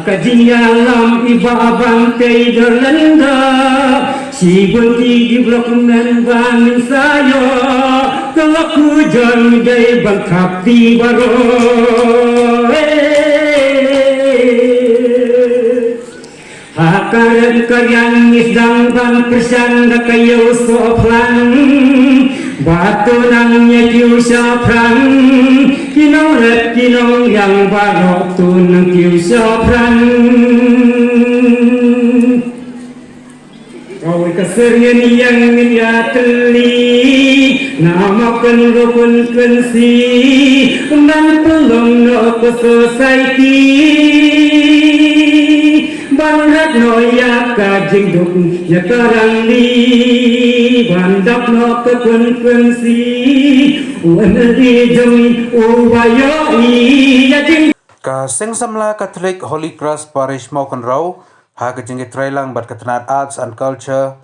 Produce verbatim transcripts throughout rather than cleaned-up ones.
Ka jingïalam i Bah Bantei Darlanda, shibun ki development ba ngin sa ïoh, ka la ku jon dei ban khap ti baroh. Ha ka rem ka riang ngi sdang ban pyrshang da ka ïew sohphlang. Ba to nang ïa kiew shaphrang, ki nongrep ki nongriang baroh to nang kiew shaphrang. Kawei ka syrngieñ ïa ngin ïatylli, namar kan ruh kan kynsi, ban pynlong noh ka society. Ban rat noh ïa ka jingduk ïa ka rangli, ban dap noh ka konvensi, u M L A jong ngi uba ïohi ïa jing. Ka Seng Samla Katholik Holy Cross Parish Mawkynrew, ha ka jingïatreilang bad ka tnat Arts and Culture,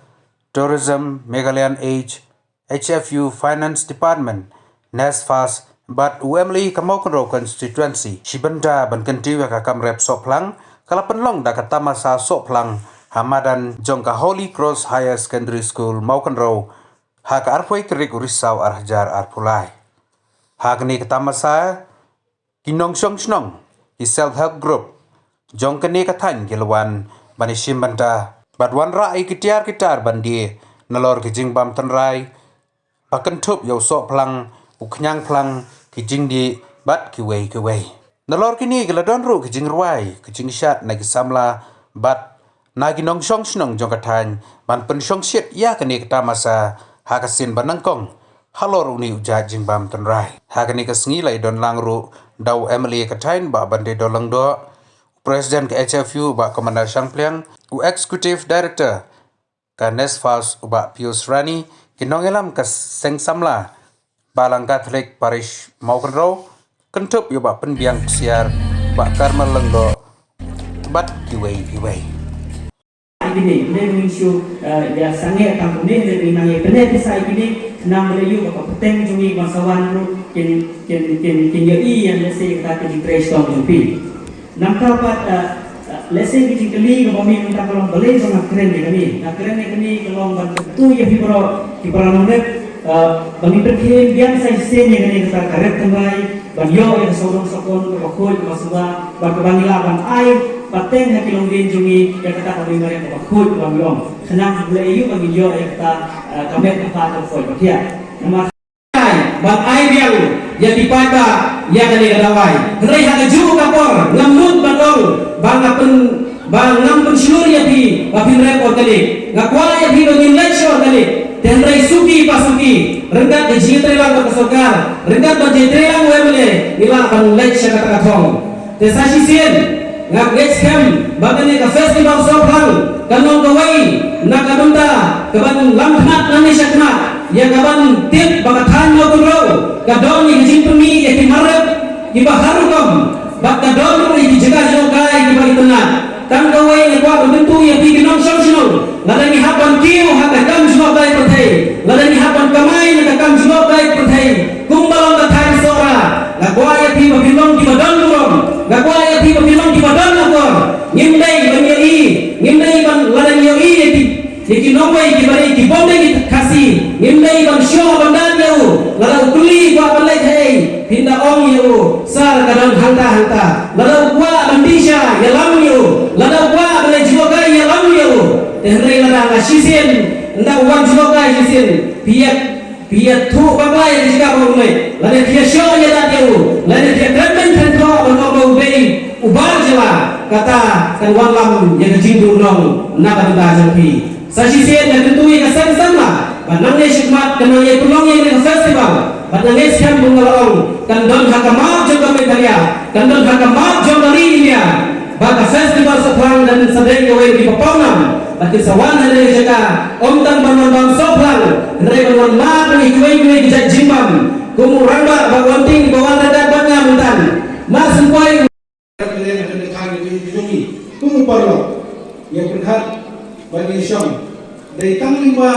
Tourism, Meghalayan Age, H F U Finance Department, NESFAS, bad u M L A ka Mawkynrew Constituency, shi bynta ban kyntiew ïa ka kam rep sohphlang, ka la pynlong da ka tamasa sohphlang ha madan jong ka Holy Cross Higher Secondary School Mawkynrew, ha ka arphew tarik u Risaw ar hajar arphew lai. Ha kane ka tamasa, ki nongshong shnong, ki self help group jong kane ka thaiñ ki la wan ban ïashim bynta bad wanrah ïa ki tiar ki tar ban die nalor ki jingbam tynrai ba kynthup ïa u sohphlang, u khñiang phlang, ki jingdih bad kiwei kiwei. Nalor kine ki la don ruh ki jingrwai, ki jingshad na ki samla bad na ki nongshong shnong jong ka thaiñ ban pynshongshit ïa kane ka tamasa ha ka sien ba nyngkong halor une u jait jingbam tynrai. Ha kane ka sngi la ïadon lang ruh da u M L A ka thaiñ Bah Bantei Darlanda, u President ka H F U Bah Commander Shangpliang, u Executive Director ka NESFAS u Bah Pius Rani, ki nongïalam ka Seng Samla Balang Katholik Parish Mawkynrew, kynthup ïa u Bah Pynbiang Ksiar, Bah Karmal Lyngdoh bad kiwei kiwei. Kine, ne ngin shu, eh, ïa sangeh tang kumne, ne ngin nang ïa pyneh pisa ïa kine, nang lei ïa ka pateng jong ngi ban sa wan ruh, kin, kin, kin, kin ïohi ïa lehse ïa kata ka jingtrei shtong jong phi. Nangta pat, eh, eh, lehse ka jingkylli kaba mih nangta ka long balei ba nga kren ïa kane. Nga kren ïa kane ka long ban kyntu ïa phi baroh, ki para nongrep, eh, ba ngin pynkheiñ biang sa shisien ïa kane kata ka rep tynrai, ban ïoh ïa ka sawdong sawkun kaba khuid kaba suba, bad kaba ngi lah ban ai pateng ha ki longdien jong ngi ïa kata ka ri mareh kaba khuid kaba ngi long. Khnang ba lei ïa u ba ngin ïoh ïa kata, eh, ka met ka phad kaba khuid ba thiah. Namar ban ai biang ïa ki paidbah ïa kane ka dawai. Hynrei ha kajuh ka por ngam nud ban ong ba nga pyn, ba ngam pynshlur ïa phi ba phin rep organic. Nga kwah ïa phi ba ngin leit sha organic. Te hynrei suki pa suki, ryngkat ka jingïatreilang bad ka sorkar, ryngkat bad jingïatreilang u M L A, ngi lah ban leit sha kata ka thong. Te sa shisien nga ngeit skhem ba kane ka festival sohphlang kan long kawei na ka bynta kaban lam khnat nangne sha khmat ïa kaban tip ba ka thaiñ Mawkynrew ka don ïa ka jingpynmih ïa ki mar rep kiba har rukom bad ka don ruh ïa ki jaka jngohkai kiba itynnad. Tang kawei nga kwah ban kyntu ïa phi ki nongshong shnong, lada ngi hap ban kiew ha ka kam jngohkai pyrthei, lada ngi hap ban kamai na ka kam jngohkai pyrthei, kumba long ka thaiñ Sohra, nga kwah ïa phi ba phin long kiba don burom, nga kwah ïa phi ba phin long kiba don akor. Ngim dei ban ïohi, ngim dei ban lada ngi ïohi ïa ki, ïa ki nongwei kiba dei ki bym dei ki Khasi, ngim dei ban shoh ban dan ïa u, lada u kylli kwah ban leit haei, phin da ong ïa u, sir ka don hangta hangta, lada u kwah ban dih sha ïalam ïa u, lada u kwah ban leit jngohkai ïalam ïa u. Te hynrei lada nga shisien, ynda u wan jngohkai shisien, phi ïa Phi ïathuh bakla ïa ka jaka ba u leit, lane phi ïashoh ïadat ïa u, lane phi ïakren beiñ kren thoh ban ong ba u dei u bar jylla, kata kan wanlam ïa ka jingduhnong na ka bynta jong phi. Sa shisien nga kyntu ïa ka seng samla ba nangne shakhmat kan nang ïa pynlong ïa kane ka festival, bad nga ngeit skhem ba nga la ong kan don ha ka map jong ka Meghalaya, kan don ha ka map jong ka ri India. Ba ka festival sohphlang kan sa dei kawei ka jingpawnam, ba kin sa wan ha kane ka jaka, ym tang ban wan bam sohphlang, hynrei ban wan mad ïa kiwei kiwei ki jait jingbam, kum u rangbah Bah Wanting ba wan ryngkat bad nga mynta. Mar syn poi kum u paralok, ïa pyrkhat bad ïa shong. Dei tang lyngba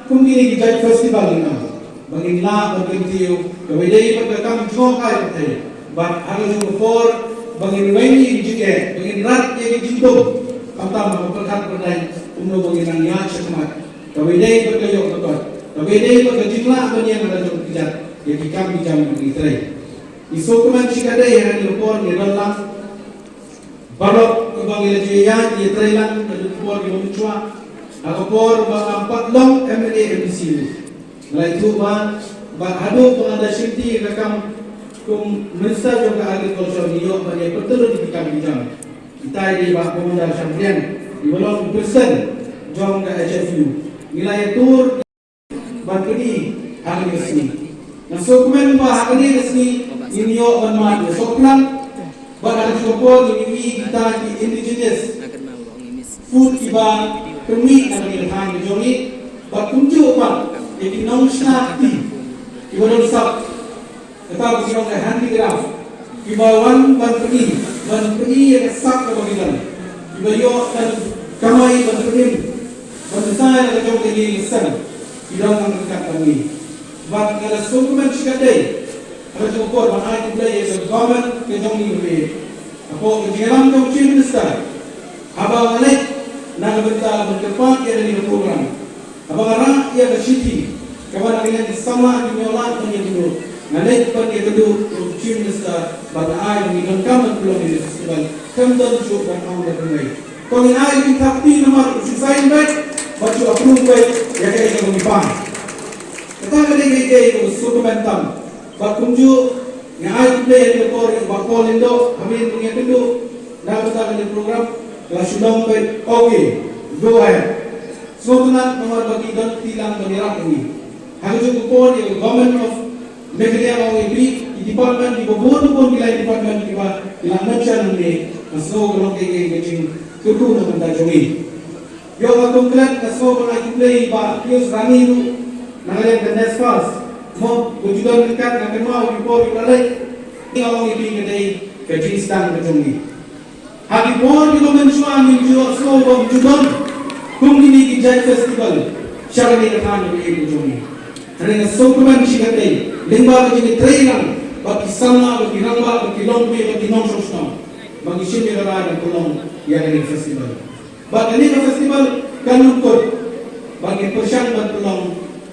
kum kine ki jait festival ngi ong ba ngin lah ban kyntiew kawei dei bad ka kam jngohkai pyrthei. Bad ha kajuh ka por Ba ngin weng ïa ki jingeh, ba ngin rat ïa ki jingdum. Khamtam ha ka pyrkhat pyrdaiñ kumno ba ngin nang ïaid shakhmat. Kaba ïadei bad ka ïoh ka kot, kaba ïadei bad ka jinglah ban ïeng ha la jong ka kjat ïa ki kam ki jam ba ngi trei. Ngi sngewkmen shikatdei ha kane ka por ngi don lang baroh kiba ngi la ju ïaid ïatrei lang ha kane ka por kiba mynshuwa. Ha ka por ba ngam pat long M L A M D C ruh. Nga la ïathuh ba, ba haduh ba nga da shimti ka kam kum Minister jong ka Agriculture, ngi ïoh ban ïa pyntlun ïa ki kam ki jam. Kita i dei i Bah Commander Shamriang, iba long President jong ka H F U. Ngi la ïatur ban pyni ha kane ka sngi. Nga sngewkmen ba ha kane ka sngi ngin ïoh ban mad ïa soplang, bad ha kane ka por ngin ïohi kita ki indigenous food kiba pynmih na ka thaiñ ka jong ngi, bad kumjuh pat ïa ki nongshna kti kiba don sap, kata ba ki ong ka handicraft, kiba wan ban pyni, ban pyni ïa ka sap kaba ki don, kiba ïoh ban kamai, ban pynim, ban bsa ïa la ka jong ka ïing ka sem, ki don nang ryngkat bad ngi. Bad nga la sngewkmen shikatdei ha ka jong ka por ban ai khublei ïa ka government ka jong ngi ruh. Hapoh ka jingïalam jong u Chief Minister, haba nga leit na ka bynta ban kyrpad ïa kane ka program, haba nga rah ïa ka shithi kaba na ka liang ki samla kim ïoh lad ban ïakynduh, nga leit ban ïakynduh u Chief Minister bad nga ai ba ngi donkam ban pynlong ïa ka festival, kam don shuh ban ong da kawei. To ngin ai jingthap kti namar u shu sign beit bad shu approve beit ïa kaei kaba ngi pan. Kata ka dei kaei kaba sngewkmen tam. Bad kumjuh nga ai khublei ha kane ka por ïa u Bah Paul Lyngdoh, ha ba un ïakynduh na ka bynta kane ka program. La shu long beit, okay, go ahead. Sngewtynnat namar ba ki don kti lang ban ïarap ïa ngi. Ha ka juh ka por ïa ka Government of Meghalaya, ong ïa phi, ki department kiba bun bun, ki lai department kiba ki la mention hangne, nga sngew ka long kaei kaei ka jingkyrkhu na ka bynta jong ngi. Ïoh ka kongkret, nga sngew ban ai khublei ïa i Bah Pius Rani ruh na ka liang ka NESFAS, mo, ba ju don ryngkat, nga kynmaw ki por kiba la leit. Nga ong ïa phi, ka dei ka jingsdang ka jong ngi. Ha ki por kiba mynshuwa ngim ju ïohsngew ba ngim ju don kum kine ki jait festival sha kane ka thaiñ kaba ïeit ka jong ngi. Hynrei nga sngewkmen shikatdei lyngba ka jingïatreilang bad ki samla, bad ki rangbah, bad ki longkmie, bad ki nongshong shnong, ba ngi shim ïa ka rai ban pynlong ïa kane ka festival. Bad kane ka festival kan lyngkot, bad ngin pyrshang ban pynlong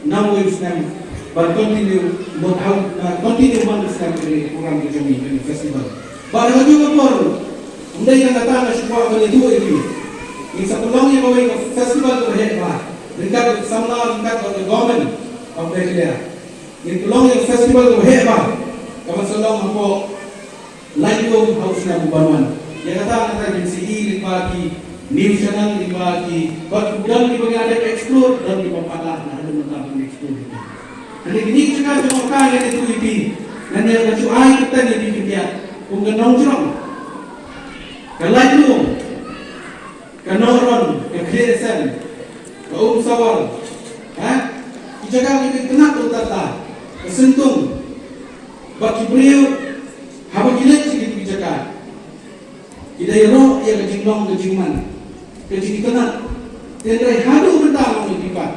nawei u snem, ban continue, ban hau, ah, continue man u snem kane ka program ka jong ngi, kane ka festival. Bad ha kajuh ka por, ym dei tang kata, nga shu kwah ban ïathuh ïa phi, ngin sa pynlong ïa kawei ka festival kaba heh bha ryngkat bad ka samla, ryngkat bad ka Government of Meghalaya. Ngin pynlong ïa ka festival kaba heh bha, kaban sa long hapoh Laitlum ha u snem uban wan. Ïa kata nga tharai ngin sa ïohi lyngba ki news channel, lyngba ki, bad don kiba ngi la dep explore, don kiba pat lah, nga la dep mynta ban explore. Hynrei kine ki jaka jngohkai ngan ïathuh ïa phi, ngan ïa, ngan shu ai kyntien ïa phi khyndiat kum ka Nongjrong, ka Laitlum, ka Nongron, ka Khlieh Ïaseng, ka Umsawal, ha? Ki jaka kiba itynnat, ka Umtatla, ka Syntung. Bad ki briew haba ki leit sha kito ki jaka, ki da ïaroh ïa ka jinglong ka jingman, ka jingitynnat. Hynrei haduh mynta, nga ong ïa phi pat,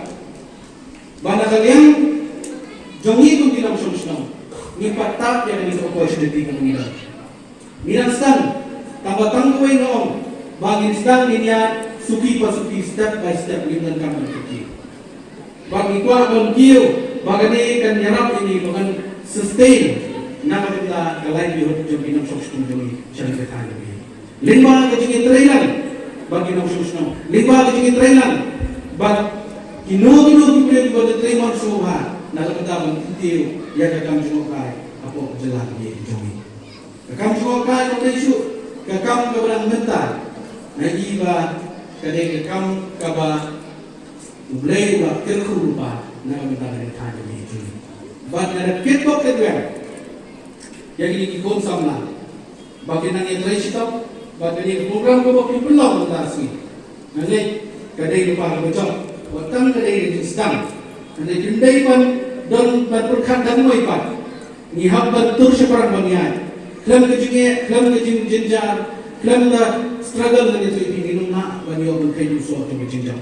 ba na ka liang jong ngi kum ki nongshong shnong, ngim pat tap ïa kane ka opportunity kaba ngi don. Ngi dang sdang, tangba tang kawei nga ong, ba ngin sdang ngin ïaid suki pa suki, step by step, ngim donkam ban kiew. Bad ngi kwah ban kiew ba kane kan ïarap ïa ngi ba ngan sustain na ka bynta ka livelihood jong ki nongshong shnong jong ngi sha kane ka thaiñ jong ngi. Lyngba ka jingïatreilang bad ki nongshong shnong, lyngba ka jingïatreilang bad kino kino ki briew kiba trei mon sngewbha na ka bynta ban kyntiew ïa ka kam jngohkai hapoh ka jylla kaba ïeit jong ngi. Ka kam jngohkai kam dei shuh ka kam kaba dang mynta, nga i ba ka dei ka kam kaba U Blei u la kyrkhu lypa na ka bynta ka thaiñ jong ngi. Bad nga da kitbok kitwem ïa kine ki khun samla ba kin nang ïatrei shitom, bad kane ka program kaba phi pynlong mynta ka sngi, nga ngeit ka dei lypa kaba jop, wat tang ka dei ka jingsdang. Hynrei kim dei ban don ban pyrkhat dang moi pat. Ngi hap ban tur shaphrang ban ïaid. Khlem ka jingeh, khlem ka jingjynjar, khlem ka struggle, ngan ïathuh ïa phi, ngin ym lah ban ïoh ban kheiñ u soh jong ka jingjop.